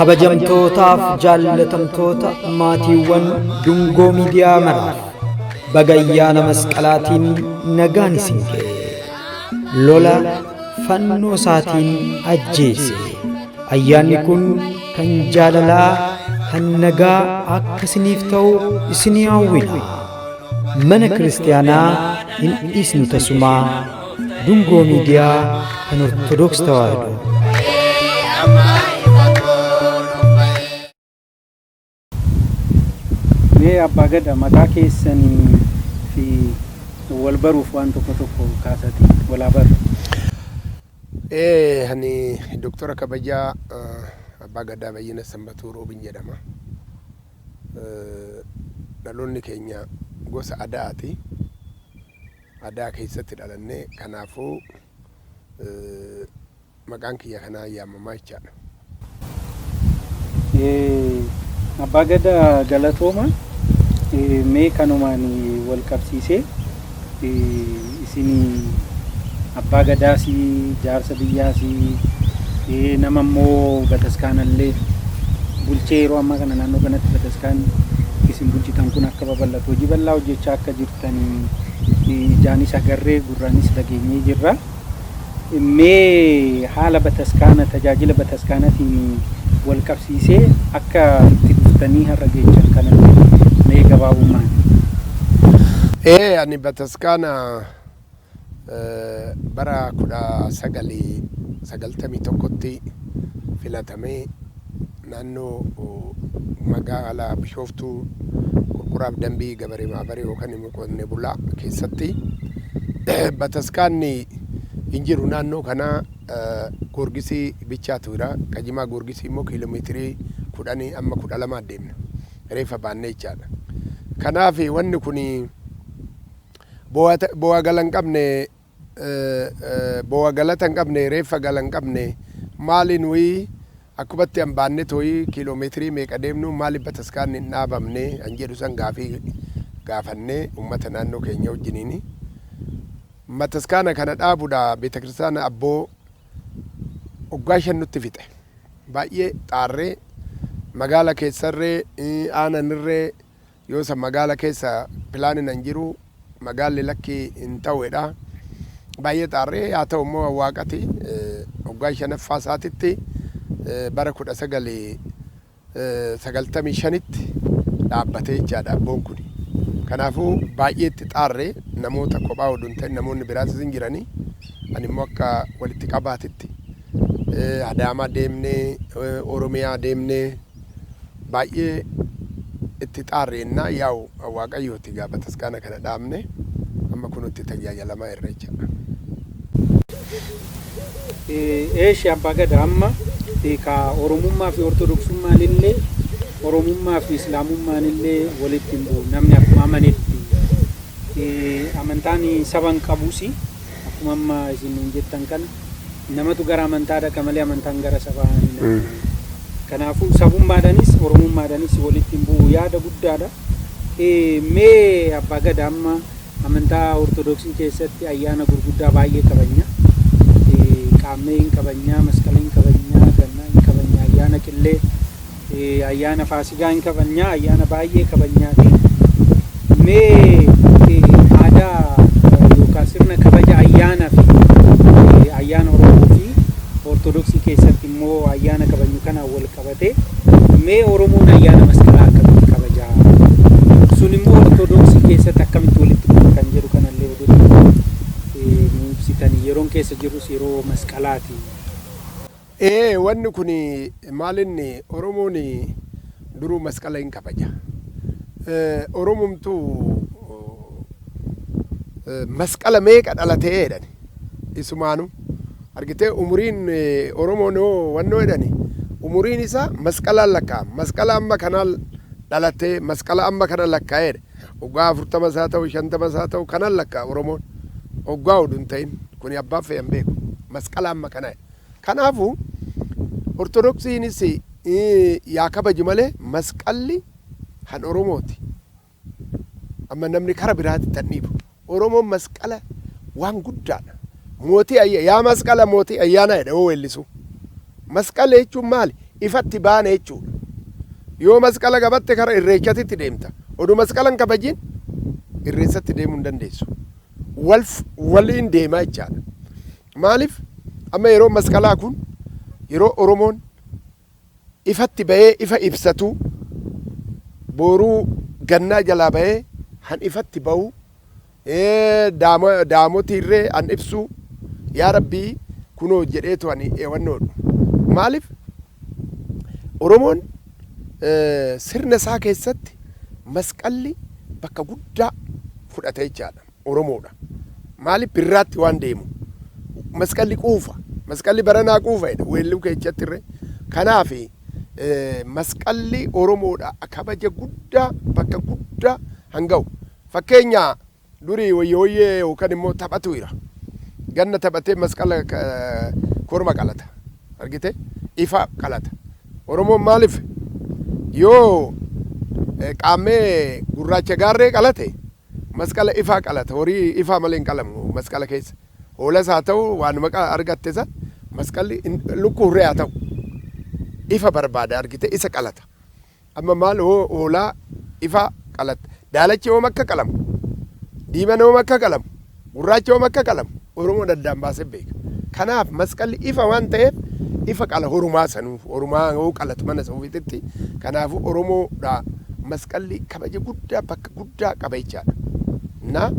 Kabajamtootaaf jaallatamtoota maatiiwwan Dungoo Miidiyaa maraaf baga ayyaana masqalaatiin nagaan isin ga'e. Lola fannoo isaatiin ajjeese. Ayyaanni kun kan jaalalaa, kan nagaa akka isiniif ta'u isinii hawwina. Mana kiristiyaanaa hin dhiisnu tasumaa. Dungoo Miidiyaa kan Ortodoks Tawaahidoo. Mee Abbaa Gada maqaa keessanii fi wal baruuf waan tokko tokko kaasati wal haa barru. Ee, ani Doktora Kabajaa Abbaa Gadaa Bayyana Sanbatuu Roobin jedhama. Dhaloonni keenya gosa Ada'aati. Adaa keessatti dhalanne, kanaafuu maqaan kiyya kanaan yaamamaa jechaadha. Abbaa Gadaa galatooma. Mee kanumaan wal qabsiisee isin Abbaa Gadaas jaarsa biyyaas nama immoo bataskaanallee bulchee yeroo ammaa kana naannoo kanatti bataskaan isin bulchitan kun akka babal'atu hojii bal'aa hojjechaa akka jirtanii ijaanis agarree gurraanis dhageenyee jirra. Mee haala bataskaana tajaajila bataskaanatiin wal qabsiisee akka itti dhuftanii har'a geechan kanallee mee gabaabummaan. Ee, ani bataskaana bara 1991tti filatamee naannoo magaalaa Bishooftuu Qurquraaf Dambii Gabaree Maabaree yookaan immoo Qonnee Bulaa keessatti bataskaanni hin jiru naannoo kanaa Goorgisii bichaatu jira. Qajimaa Goorgisii immoo kiiloomeetirii 10 amma 12 deemna. Reeffa baannee jechaadha. Kanaaf wanni kun Boo'a gala hin qabne boo'a galata hin qabne reeffa gala hin qabne maali nuyi akkumatti an baanne tooyi kiiloomeetirii meeqa deemnu maaliif bataskaanni hin dhaabamne an jedhu san gaafii gaafannee ummata naannoo keenya wajjiniini. Bataskaana kana dhaabudha beetakiristaana abboo waggaa 5 nutti fixe. Baay'ee xaarree magaala keessarree aananirree Yoo san magaala keessa pilaanin hin jiru, magaalli lakki hin ta'u jedha. Baay'ee xaarree haa ta'u immoo waaqati waggaa shanaffaa isaatitti bara 1995tti dhaabbatee jechaadha abboon kun. Kanaafuu baay'ee itti xaarre namoota kophaa oduu hin ta'in namoonni biraatis hin jiranii. Ani immoo akka walitti qabaatitti Adaamaa deemnee Oromiyaa deemnee baay'ee itti xaarreennaa yaa'u Waaqayyooti egaa bataskaana kana dhaabne amma kunutti tajaajalamaa irra jechaadha. Eeshi Abbaa Gadaa amma ka Oromummaa fi Ortodoksummaan illee Oromummaa fi Islaamummaan illee walitti hin bu'u namni akkuma amanetti amantaan saba hin qabus akkuma amma isin nuun jettan kana Namatu gara amantaa dhaqa malee amantaan gara sabaa hin dhaqu. Kanaafuu sabummaadhanis Oromummaadhanis walitti hin bu'u yaada guddaadha. Mee Abbaa Gadaa amma amantaa Ortodoksii keessatti ayyaana gurguddaa baay'ee kabajna. Qaammee hin kabajna, Masqala hin kabajna, Gannaa hin kabajna, ayyaana Qillee, ayyaana Faasigaa hin kabajna, ayyaana baay'ee kabajnaati. Mee aadaa yookaan sirna kabaja ayyaana fi ayyaana Oromoo fi Ortodoksii keessatti immoo ayyaana kabajnu kanaan wal qabatee mee Oromoon ayyaana masqalaa akkamitti kabajaa? Sun immoo Ortodoksii keessatti akkamitti walitti dhufa kan jedhu kanallee odoo xiqqoo nu ibsitanii yeroon keessa jirrus yeroo masqalaati. Ee wanni kun maalinni Oromoon duruu masqala hin kabaja. Oromumtuu masqala meeqa dhalatee jedhani isumaanu argitee umuriin Oromoon hoo wannoo jedhani umuriin isaa masqalaan lakkaa'ama. Masqala amma kanaan dhalatee masqala amma kana lakkaa'ee jedhe. Waggaa 40 isaa ta'u 50 isaa ta'u kanan lakkaa'a Oromoon. Waggaa oduu hin ta'in kuni abbaan fe'an beeku. Masqala amma kana jedha. Kanaafuu Ortodoksiinis yaa kabaju malee masqalli han Oromooti. Amma namni kara biraatti tan dhiibu. Oromoon masqala waan guddaadha. Mootii ayya yaa masqala mootii ayyaanaa jedha yoo weellisu. Masqala jechuun maali? Ifatti baane jechuudha. Yoo masqala qabatte kara irreechatitti deemta. Oduu masqala hin kabajin irreessatti deemuu hin dandeessu. Wal waliin deemaa jechaadha. Maaliif amma yeroo masqalaa kun yeroo Oromoon ifatti bahee ifa ibsatu, booruu gannaa jalaa bahee han ifatti bahu, daamotiirree han ibsu, yaa Rabbii kunoo jedheetu ani eewannoodhu. Maaliif Oromoon sirna isaa keessatti masqalli bakka guddaa fudhata jechaadha. Oromoodha. Maaliif birraatti waan deemu. Masqalli quufa. Masqalli baranaa quufa jedha weelluu keessatti irree. Kanaaf masqalli Oromoodha kabaja guddaa bakka guddaa hanga'u. Fakkeenya durii wayya yookaan immoo taphatu jira. Ganna taphatee masqala korma qalata. Argite? Ifa qalata. Oromoon maaliif yoo qaammee gurraacha gaarree qalate, masqala ifaa qalata. Horii ifaa malee hin qalamu masqala keessa. Hoolas haa ta'u, waanuma argatte san, masqalli lukkuu hurree haa ta'u. Ifa barbaada, argite, isa qalata. Amma maal hoo hoolaa ifaa qalata. Daalachi yoom akka qalamu, diimaan yoom akka qalamu, gurraachi yoom akka qalamu Oromoon addaan baasee beeka. Kanaaf masqalli ifa waan ta'eef ifa qala horumaa sanuu, horumaa hoo qalatu mana isa ofiititti. Kanaafuu Oromoodha masqalli kabaja guddaa bakka guddaa qaba jechaadha. Na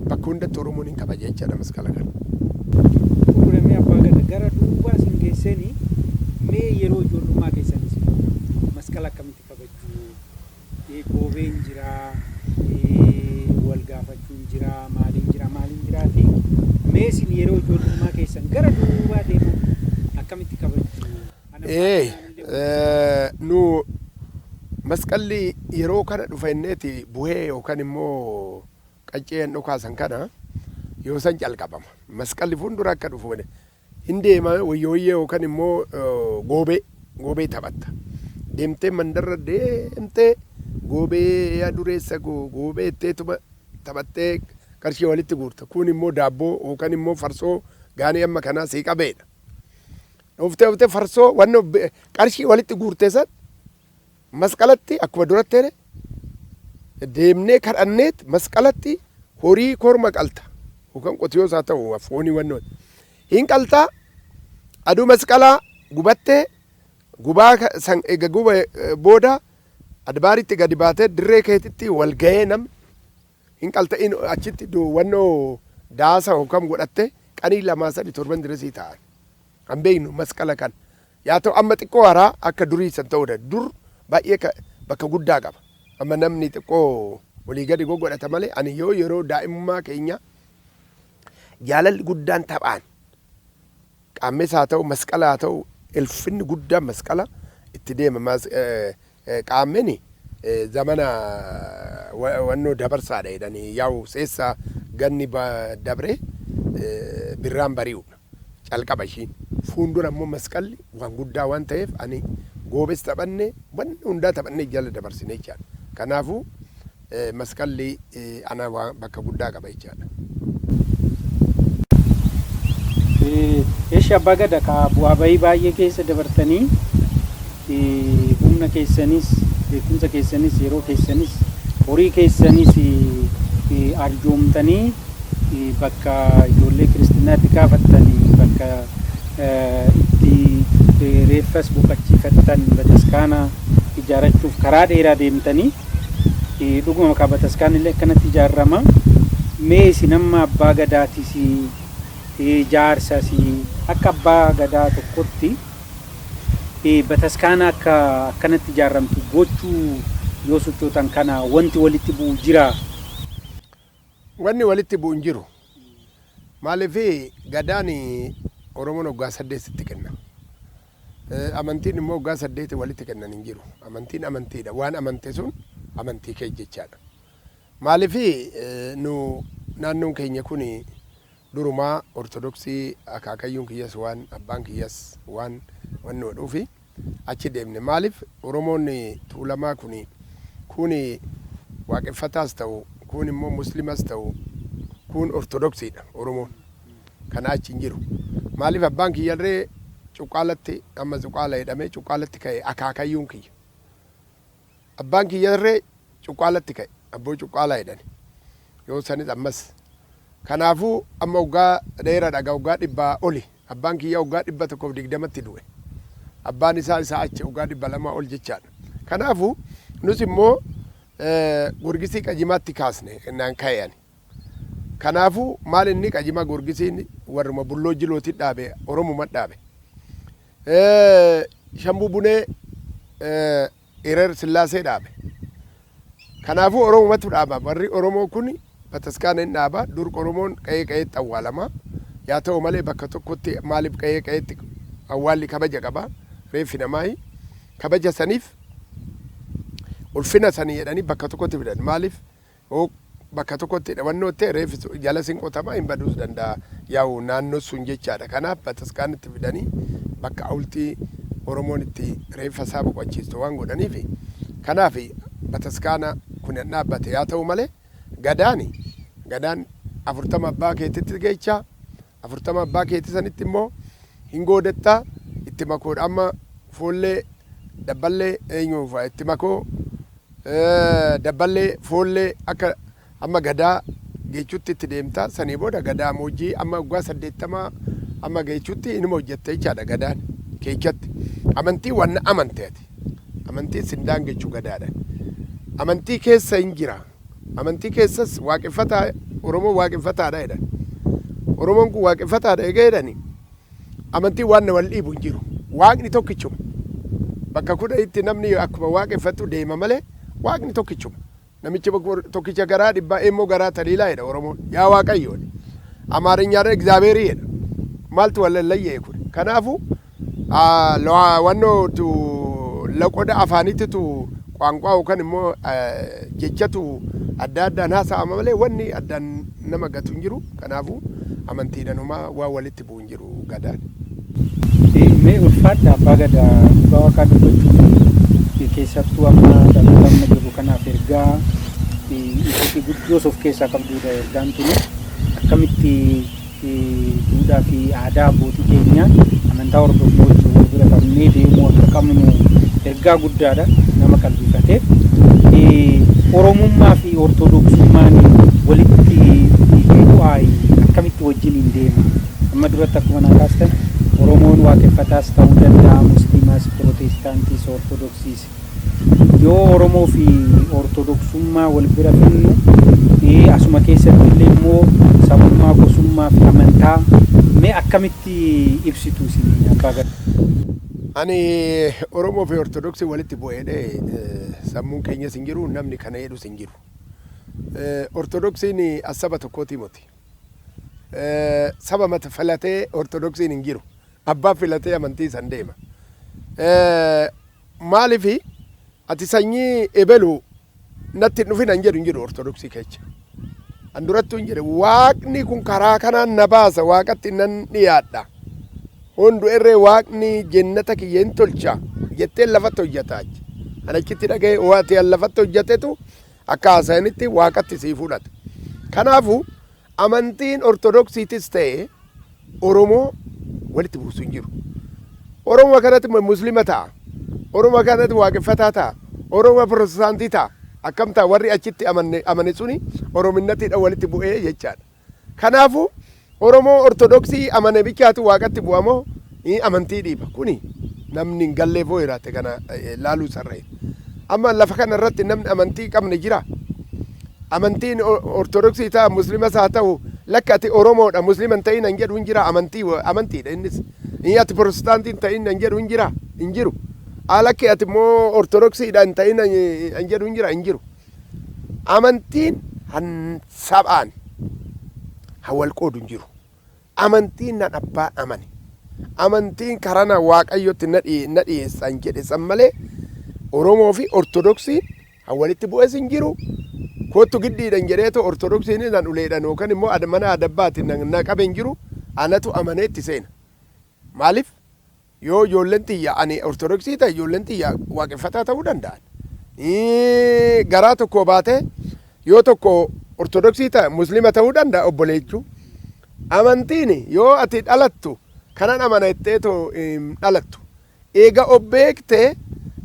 bakka hundatti Oromoon hin kabaja jechaadha masqala kana. Xumuramee abbaa gada gara duubaa isin geessanii, mee yeroo ijoollummaa keessanis masqala akkamitti kabajju? Goobeen jira, wal gaafachuun jira, maaliin jira, maaliin jiraati? Mee isin yeroo ijoollummaa keessan gara duubaa deeman akkamitti kabajju? Nu masqalli yeroo kana dhufa inneeti buhee yookaan immoo qacceen dhukaasan kana yoo san calqabama. Masqalli fuuldura akka dhufu hin deema, wayyooyyee yookaan immoo goobee taphatta. Deemtee mandarra deemtee goobee yaa dureessa goobee itteetuma taphattee qarshii walitti guurta. Kun immoo daabboo yookaan immoo farsoo gaanii amma kanaa sii qabeedha. Dhuftee dhuftee farsoo wanni qarshii walitti guurte san masqalatti akkuma duratti jedhe deemnee kadhanneet masqalatti horii korma qalta yookaan qotiyoos haa ta'u foonii wannooti. Hin qaltaa, aduu masqalaa gubattee gubaa san eega guba booda adbaaritti gadi baatee dirree keetitti wal gahee namni hin qalta, achitti wannoo daasa yookaan godhatte qanii 2 3 torban diresii ta'an. Kan beeknu masqala kan. Yaa ta'u amma xiqqoo haraa akka durii san ta'uudha. Dur baay'ee bakka guddaa qaba. Amma namni xiqqoo olii gadi goggodhata malee ani yoo yeroo daa'imummaa keenya jaalalli guddaan taphaan qaammes haa ta'u masqala haa ta'u ulfinni guddaan masqala itti deema. Qaammeni zamana wannoo dabarsaadha jedhanii yaa'u seessa ganni dabre birraan bari'uudha. Calqaba ishiin. Fuuldura immoo masqalli waan guddaa waan ta'eef ani goobes taphanne, wanni hundaa taphanne jala dabarsine jechaadha. Kanaafuu masqalli ana bakka guddaa qaba jechaadha. Eeshi abbaa gada ka bu'aa bahii baay'ee keessa dabartanii, humna keessanis, beekumsa keessanis, yeroo keessanis, horii keessanis arjoomtanii bakka ijoollee kiristinaatti kaafattanii, bakka itti reeffas boqachiifattan bataskaana ijaarachuuf karaa dheeraa deemtanii, dhuguma maqaa bataskaan illee akkanatti ijaarama. Mee isin amma abbaa gadaatis jaarsas, akka abbaa gadaa tokkotti bataskaana akka akkanatti ijaaramtu gochuu yoo sochootan kana wanti walitti bu'u jira? Wanni walitti bu'u hin jiru. Maaliif gadaan Oromoon waggaa 8 sitti kenna. Amantiin immoo waggaa 8 walitti kennan hin jiru. Amantiin amantiidha. Waan amante sun amantii kee jechaadha. Maaliif nu naannoon keenya kun durumaa Ortodoksii, akaakayyuun kiyyas waan abbaan kiyyas waan wanni godhuufi achi deemne. Maaliif Oromoon Tuulamaa kun waaqeffataas ta'u, kun immoo Muslimas ta'u, kun Ortodoksiidha Oromoon. Kana achi hin jiru. Maaliif abbaan kiyyallee Cuqqaalatti, amma Zuqaala jedhamee Cuqqaalatti ka'e akaakayyuun kiyya. Abbaan kiyyarree Cuqqaalatti ka'e, Abboo Cuqqaalaa jedhani. Yoo sanis ammas. Kanaafuu amma waggaa dheeraadha egaa, waggaa 100 oli. Abbaan kiyya waggaa 120tti du'e. Abbaan isaa isaa achi waggaa 200 ol jechaadha. Kanaafuu nus immoo Gorgisii Qajimaatti kaasne naan ka'e ani. Kanaafuu maal inni Qajimaa Gorgisiin warruma Bulloo Jilooti dhaabe, Oromuma dhaabe. Shambuu Bunee Erer Sillaasee dhaabe. Kanaafuu Oromumatu dhaaba. Warri Oromoo kun bataskaana hin dhaaba. Dur Oromoon qa'ee qa'eetti awwaalama. Yaa ta'u malee bakka tokkotti maaliif qa'ee qa'eetti awwaalli kabaja qaba. Reeffi namaayi. Kabaja saniif ulfina sanii jedhanii bakka tokkotti fidan. Maaliif yoo bakka tokkotti wannoo ta'e reeffi jala sin qotama, hin baduus danda'a, yaa'u naannoo sun jechaadha. Kanaaf bataskaanitti fidanii bakka awultii Oromoon itti reeffa isaa boqochiistu waan godhaniif, kanaaf bataskaana kun dhaabbate. Yaa ta'u malee gadaani gadaan 40 abbaa keetitti geechaa, 40 abbaa keetii sanitti immoo hin goodattaa itti makoodha. Amma foollee dabballee eenyu itti makoo, dabballee foollee akka amma gadaa geechutti itti deemta. Sanii booda gadaa moojjii amma waggaa 80 amma geechutti inuma hojjette jechaadha. Gadaan keechatti amantii wanna amante ati amantii sin daangechuu gadaadha. Amantii keessa hin jira. Amantii keessas waaqeffataa, Oromoo waaqeffataadha jedhan. Oromoon kun waaqeffataadha eega jedhani, amantii waan wal dhiibu hin jiru. Waaqni tokkichuma. Bakka kudhanitti namni akkuma waaqeffatu deema malee waaqni tokkichuma. Namichi tokkicha garaa dhibbaa immoo garaa taliilaa jedha Oromoon. Yaa Waaqayyo. Amaarinyaadha Egzaabeerii jedha. Maaltu wal lallayyee kun? Kanaafuu wannoo tu loqoda afaanittitu qaanqaa yookaan immoo jechatu adda addaan haasa'ama malee wanni addaan nama gatu hin jiru. Kanaafuu amantiidhaan homaa waan walitti bu'u hin jiru gadaan. Mee ulfaadha abbaa gadaa, dhugaa waaqaa dubbachuuf keessattuu amma dhaloota amma jirru kanaaf ergaa ibsitii guddoos of keessaa qabdudha ergaan tuni. Akkamitti duudhaa fi aadaa abbootii keenyaa amantaa hordofnu wajjin wal bira qabnee deemuu akka qabnu ergaa guddaadha nama qalbifateef. Oromummaa fi Ortodoksummaan walitti hin bu'aayi, akkamitti wajjin hin deema? Amma duratti akkuma naa kaastan Oromoon waaqeffataas ta'uu danda'a, Musliimas, Pirootestaantiis, Ortodoksiis. Yoo Oromoo fi Ortodoksummaa wal bira finnu, asuma keessatti illee immoo sabummaa, gosummaa fi amantaa mee akkamitti ibsitu isin, abbaa gadaa? Ani Oromoo fi Ortodoksii walitti bu'eedhe sammuun keenyas hin jiru, namni kana jedhus hin jiru. Ortodoksiin as saba tokkooti miti. Saba mata filatee Ortodoksiin hin jiru. Abbaa filatee amantii san deema. Maaliif ati sanyii ebelu natti hin dhufin an jedhu hin jiru Ortodoksii keessa. An durattuu hin jedhe, waaqni kun karaa kanaan na baasa, waaqatti nan dhiyaadha. Hundu irree waaqni jennata kiyya hin tolcha jettee lafatti hojjetaa. An achitti dhaga'e, ati an lafatti hojjetetu akka haasa'anitti waaqatti sii fudhata. Kanaafuu amantiin Ortodoksiitis ta'e Oromoo walitti buusu hin jiru. Oromoo kanatti Muslima ta'a. Oromoo kanatti waaqeffataa ta'a. Oromoo Pirotestaantii ta'a. Akkam ta'a warri achitti amane suni Orominnatiidha walitti bu'ee jechaadha. Kanaafuu Oromoo Ortodoksii amane bichaatu waaqatti bu'amoo amantii dhiiba. Kuni namni hin galleefoo jiraate kana laaluu sarree. Amma lafa kana irratti namni amantii qabne jira. Amantiin Ortodoksii ta'a, Muslimas haa ta'u, lakka ati Oromoodha Muslima hin ta'in hin jedhu hin jira. Amantii amantiidha innis. Inni ati Pirotestaantii hin ta'in hin jedhu hin jira, hin jiru. Lakki ati immoo Ortodoksiidha hin ta'in hin jedhu hin jira, hin jiru. Amantiin han sabaan han wal qoodu hin jiru. Amantiin nan abbaan amane. Amantiin karana Waaqayyotti na dhiyeessan jedhe san malee Oromoo fi Ortodoksiin han walitti bu'es hin jiru. Kottu giddiidhan jedheetu Ortodoksiin nan uleedhan yookaan immoo mana adabbaatiin na qabe hin jiru. Anatu amanee itti seena. Maaliif? Yoo ijoolleen tiyya ani Ortodoksii ta'e, ijoolleen tiyya waaqeffataa ta'uu danda'an. Garaa tokko baatee yoo tokko Ortodoksii ta'e Muslima ta'uu danda'a obboleechuu. Amantiin yoo ati dhalattu Kanan amana jetteetoo hin dhalattu. Eega of beektee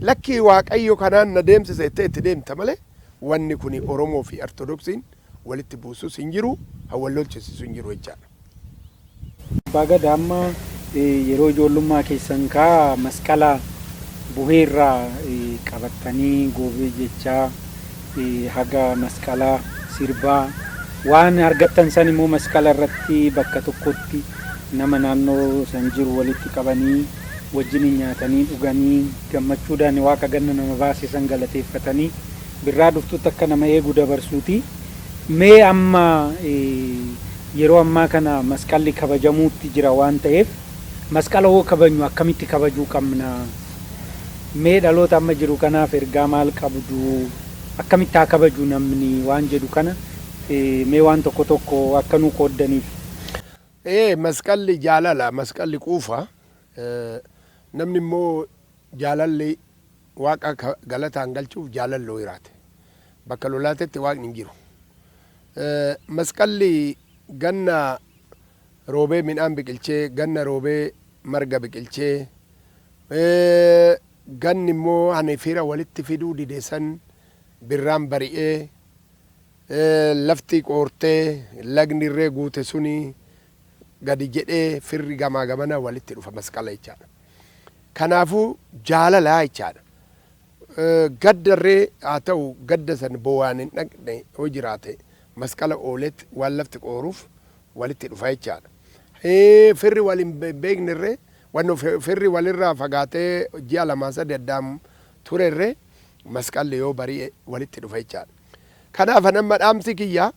lakkii Waaqayyo kanaan na deemsisa jettee itti deemta malee wanni kuni Oromoo fi Ortodoksiin walitti buusus hin jiru, kan wal lolchisisu hin jiru jechaadha. Abbaa Gadaa amma yeroo ijoollummaa keessan kaa masqala buheerraa qabattanii goobee jechaa haga masqala sirbaa waan argattan san immoo masqala irratti bakka tokkotti nama naannoo san jiru walitti qabanii wajjiniin nyaatanii dhuganii gammachuudhaan waaqa ganna nama baase san galateeffatanii birraa dhuftutti akka nama eegu dabarsuuti. Mee amma yeroo ammaa kana masqalli kabajamuutti jira waan ta'eef masqala hoo kabajnu akkamitti kabajuu qabna? Mee dhaloota amma jiru kanaaf ergaa maal qabdu? Akkamitti haa kabaju namni waan jedhu kana mee waan tokko tokko akka nuu qooddaniif. Ee masqalli jaalala, masqalli quufa. Namni immoo jaalalli Waaqa galataan galchuuf jaalalli yoo jiraate. Bakka lolaatetti Waaqni hin jiru. Masqalli ganna roobee midhaan biqilchee, ganna roobee marga biqilchee, ganni immoo ani fira walitti fiduu dide san birraan bari'ee, lafti qoortee, lagni irree guute suni gadi jedhee firri gamaa gamana walitti dhufa masqala jechaadha. Kanaafuu jaalala jechaadha. Gadda irree haa ta'u gadda san boo'aan hin dhaqne yoo jiraate masqala oolet waan lafti qooruuf walitti dhufa jechaadha. Firri wal hin beekne irree wanno firri walirraa fagaatee ji'a lamaa sadi addaan ture irree masqalli yoo bari'e walitti dhufa jechaadha. Kanaaf an amma dhaamsi kiyya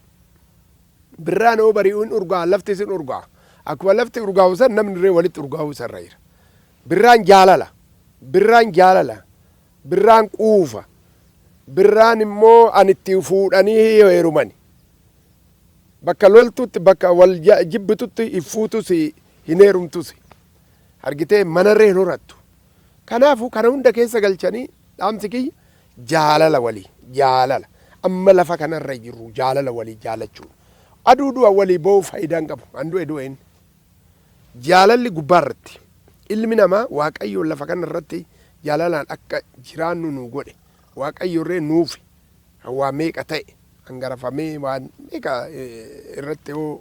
birraan yoo bari'u hin urgaa'a laftis hin urgaa'a. Akkuma lafti urgaa'u san namni irree walitti urgaa'uu isarra jira. Birraan jaalala. Birraan jaalala. Birraan quufa. Birraan immoo an itti fuudhanii heerumani. Bakka loltutti bakka wal jibbitutti hin fuutus hin heerumtus. Argitee manarree hin horattu. Kanaafuu kana hunda keessa galchanii dhaamsi kiyya jaalala walii jaalala. Amma lafa kanarra jirru jaalala walii jaalachuudha. Aduu du'a walii boo'u faayidaa hin qabu. An du'e du'e inni. Jaalalli gubbaa irratti. Ilmi namaa Waaqayyoon lafa kana irratti jaalalaan akka jiraannu nu godhe. Waaqayyo irree nuufi waa meeqa ta'e hangarafamee waan meeqa irratti yoo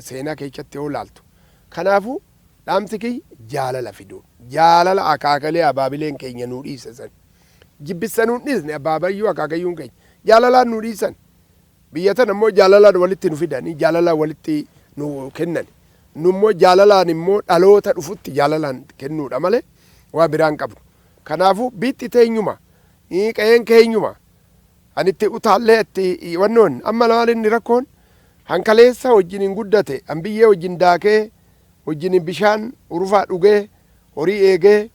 seenaa keessatti yoo laaltu. Kanaafuu dhaamsi kiyya jaalala fiduu. Jaalala akaakalee abaabileen keenya nuu dhiise san. Jibbissa nuun dhiisne abaabayyuu akaakayyuun keenya. Jaalalaan nuu dhiisan. Biyya tana immoo jaalalaan walitti nu fidanii jaalalaan walitti nu kennan. Nu immoo jaalalaan immoo dhaloota dhufutti jaalalaan kennuudha malee waa biraa hin qabnu. Kanaafuu biitti teenyuma, qe'een keenyuma. Ani itti utaallee itti wannoon amma maal inni rakkoon hankaleessa wajjin hin guddate, an biyyee wajjin daakee, wajjin bishaan urufaa dhugee, horii eegee,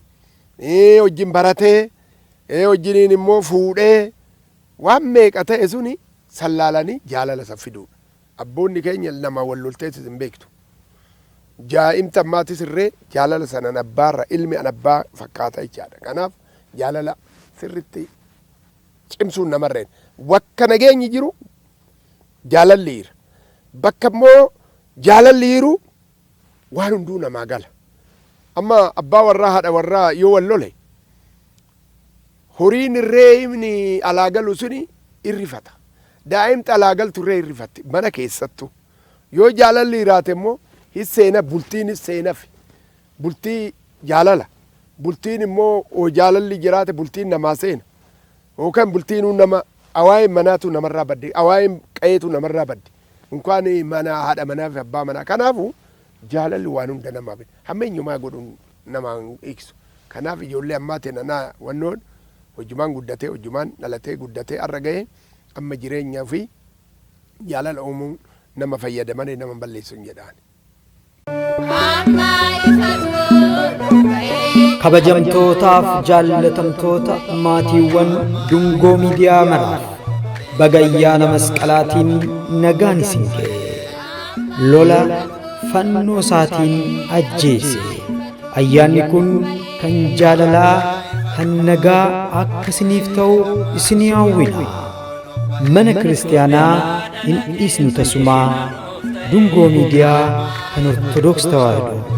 wajjin baratee, wajjiniin immoo fuudhee waan meeqa ta'e suni sallaalanii jaalala san fiduudha. Abboonni keenya nama wal lolteetis hin beektu. Jaa'imti ammaatis irree jaalala sanan abbaarra ilmi an abbaa fakkaata jechaadha. Kanaaf jaalala sirritti cimsuun namarreen. Bakka nageenyi jiru jaalalli jira. Bakka immoo jaalalli jiru waan hunduu namaa gala. Amma abbaa warraa haadha warraa yoo wal lole horiin irree inni alaa galu suni irrifata. Daa'imti alaa galtu irree irrifatti mana keessattu. Yoo jaalalli jiraate immoo hin seena bultiin seenafi. Bultii jaalala. Bultiin immoo yoo jaalalli jiraate bultiin namaa seena. Yookaan bultiinuu nama awaa'een manaatu namarraa badde awaa'een qa'eetu namarraa badde. Unkaan mana haadha manaa fi abbaa manaa. Kanaafuu jaalalli waan hunda namaaf hammeenyumaa godhuun namaa hin hiiksu. Kanaaf ijoollee ammaa tena naa wannoon hojjumaan guddatee hojjumaan dhalatee guddatee har'a ga'e amma jireenya fi jaalala uumuun nama fayyada malee nama hin balleessu hin jedhaan. Kabajamtootaaf jaallatamtoota maatiiwwan Dungoo Miidiyaa maraaf baga ayyaana masqalaatiin nagaan isin ga'e. Lola fannoo isaatiin ajjeese. Ayyaanni kun kan jaalalaa, kan nagaa akka isiniif ta'u isinii hawwina. Mana kiristaanaa hin dhiisnu tasumaa. Dungoo Miidiyaa kan Ortodoks Tawaahidoo.